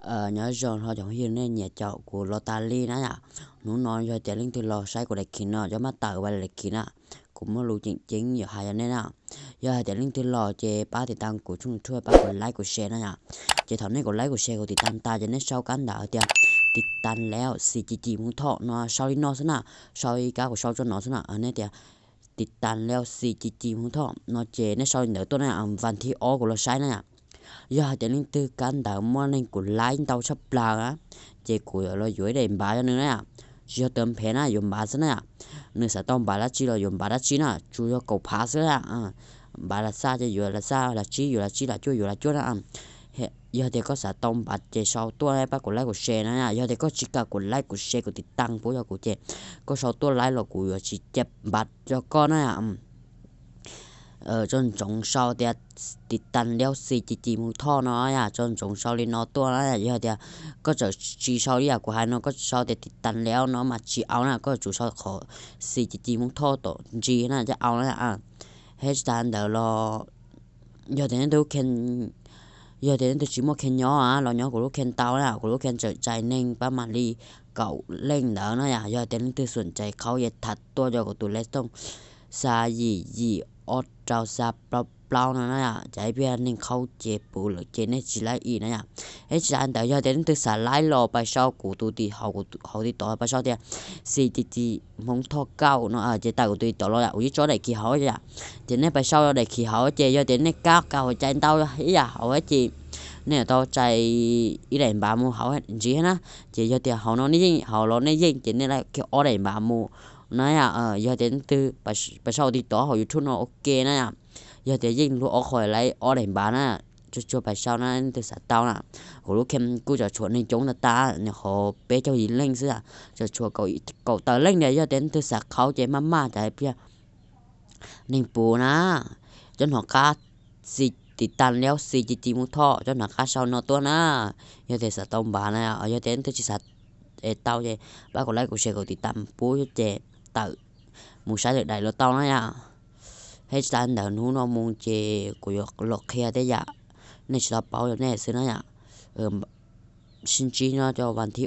Nyob zoo hlo cov phooj ywg nej nyiam caum kuv los tas li na yom. Hnub no yog tias leej twg los saib kuv daim khiv no cov maj tawm ua daim khiv na, kuv muaj lus ceeb ceeb yuav hais rau nej na. Yog hais tias leej twg los ces pab tiv tas kuv tshooj YouTube, pab kuv like kuv share na yom. Ces thaum nej kuv like kuv share kuv tiv tas tas ces nej sau kab ntawv tias tiv tas lawm xis ci ci mus thoj no sau li no xwb na. Sau ib kab kuv sau tso no xwb na, nej tias tiv tas lawm xis ci ci mus thoj no ces nej sau li ntawd tuaj na, vas thib ob kuv los saib na yom. Yog hais tias leej twg kab ntawv muaj neeg kuv like ntau tshaj plaws na, ces kuv yuav los yuav ib daim npav rau nws na yom. Tsis yog tawv phem na, yuav npav xwb na yom. Nws xav tau npav dab tsi los yuav npav dab tsi na, tsuas yog kaum phav xwb na. Npav las xaj ces yuav las xaj, las tsib yuav las tsib, las cuaj yuav las cuaj na. Yog tias koj xav tau npav ces sau tuaj pab kuv like kuv share na yom. Yog tias koj tsis kam kuv like kuv share kuv tiv tas pub rau kuv ces koj sau tuaj like los kuv yuav tsis cia npav rau koj na yom. Tso ntsoov sau tias tiv tas lawm xis ci ci mus thoj no yom, tso ntsoov sau li no tuaj na. Yog tias koj txawm tsis sau li yam kuv hais no, koj sau tias tiv tas lawm no mas tsis au na, koj tsum sau qhov xis ci ci mus thoj tom ntsis na thiaj au na. Thiab tsis tas ntawd los yog tias nej twb, yog tias nej twb tsis muaj kheej nyob los nyob kuv lub kheej tau na, kuv lub kheej txawm txais neeg pab mam li kaum leej ntawd na yom. Yog tias leej twg xom txais qhaub ces tham tuaj rau kuv tus lej tooj xa yim yim ob rau xa plaub plaub no na yom. Cas ib pliag neeg qhaub ces puv lawm ces nej tsis like ib na yom. Thiab tsis tas ntawd yog tias leej twg xav like los pais sau kuv tus tiv hauv, hauv tiv tov pais sau tias xis ci ci mus thoj kaum no ces tawm kuv tus tiv tov los yom, kuv yeej tso daim khiv hauv yom. Ces nej pais sau daim khiv hauv ces yog tias nej kab kaum cai ntau ib yam hauv ces nej yuav tau txais ib daim npav mus hauv ntsis na. Ces yog tias hauv no nej yeej, hauv los nej yeej ces nej like kiag ob daim npav mus na yom. Yog tias leej twg pais sau tiv tov hauv YouTube no ua ke na yom, yog tias yeej luag ob qho like ob daim npav na. Tsuag tsuag pais sau na, leej twg xav tau na. Kuv lub kheej kuj tseem tshuav neeg coob tas tas, nyuam qhuav peb caug yim leej xwb, tseem tshuav kaum tawm leej tiag. Yog tias leej twg xav qhaub ces maj maj cas ib pliag neeg puv na. Cov hnov qab xis tiv tas lawm xis ci ci mus thoj, cov hnov qab sau no tuaj na. Yog tias xav tau npav na, yog tias leej twg tsis xav tau ces pab kuv like kuv share kuv tiv tas pub ces tawm mus saib lwm daim los tau na yom. Thiab tsis tas ntawd hnub no mus ces kuv yuav los qhia tej yam nej tsis tau paub rau nej xwb na yom. Sib ntsib nyob rau vas thib